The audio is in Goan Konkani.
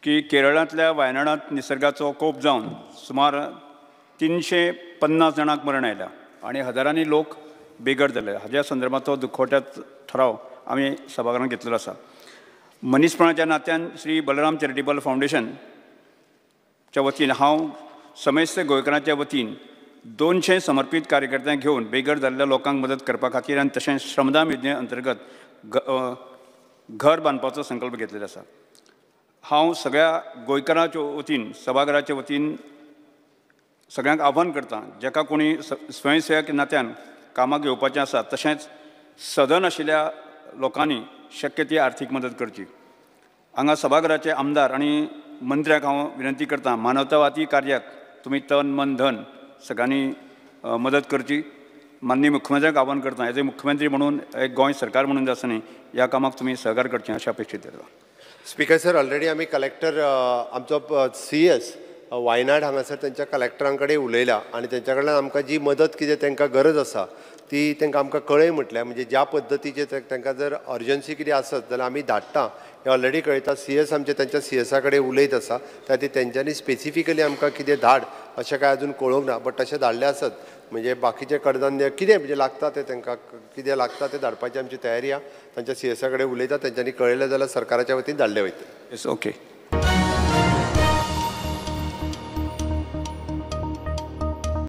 की केरळांतल्या वायनाडांत निसर्गाचो कोप जावन सुमार 350 जाणांक मरण आयल्या आनी हजारांनी लोक बेघर जाले. हाज्या संदर्भाचो दुखवट्याचो ठराव आमी सभाघरांत घेतलेलो आसा. मनीसपणाच्या नात्यान श्री बलराम चॅरिटेबल फावंडेशनच्या वतीन हांव समेस्त गोंयकारांच्या वतीन 200 समर्पीत कार्यकर्त्यांक घेवन बेघर जाल्ल्या लोकांक मदत करपा खातीर आनी तशेंच श्रमदान योजने अंतर्गत घर बांदपाचो संकल्प घेतलेलो आसा. हांव सगळ्या गोंयकारांच्या वतीन सभाघराच्या वतीन सगळ्यांक आव्हान करता, जाका कोणी स्वयंसेवक नात्यान कामाक येवपाचें आसा तशेंच सदन आशिल्ल्या लोकांनी शक्य ती आर्थीक मदत करची. हांगा सभाघराचे आमदार आनी मंत्र्यांक हांव विनंती करता, मानवतावादी कार्याक तुमी तन मन धन सगळ्यांनी मदत करची. माननीय मुख्यमंत्र्यांक आव्हान करता, एज ए मुख्यमंत्री म्हणून एक गोंय सरकार म्हणून आसा न्ही, ह्या कामाक तुमी सहकार करचें अशें अपेक्षीत करता. स्पीकर सर, ऑलरेडी आमी कलेक्टर आमचो CS Wayanad हांगासर तेंच्या कलेक्टरां कडेन उलयला आनी तेंच्या कडल्यान आमकां जी मदत कितें तांकां गरज आसा ती तांकां आमकां कळय म्हटल्या. म्हणजे ज्या पद्दतीचे तांकां जर अर्जन्सी कितें आसत जाल्यार आमी धाडटा हें ऑलरेडी कळयता. CS आमचे तेंच्या CSA कडेन उलयत आसा, त्या खातीर तेंच्यांनी स्पेसिफिकली आमकां कितें धाड अशें कांय अजून कळोवंक ना, बट तशें धाडलें आसत म्हणजे बाकीचें कडधान्य कितें म्हणजे लागता तें तांकां कितें लागता तें धाडपाची आमची तयारी आसा. तांच्या CSA कडेन उलयता, तेंच्यांनी कळयलें जाल्यार सरकाराच्या वतीन धाडलें वयतलें. Yes, okay.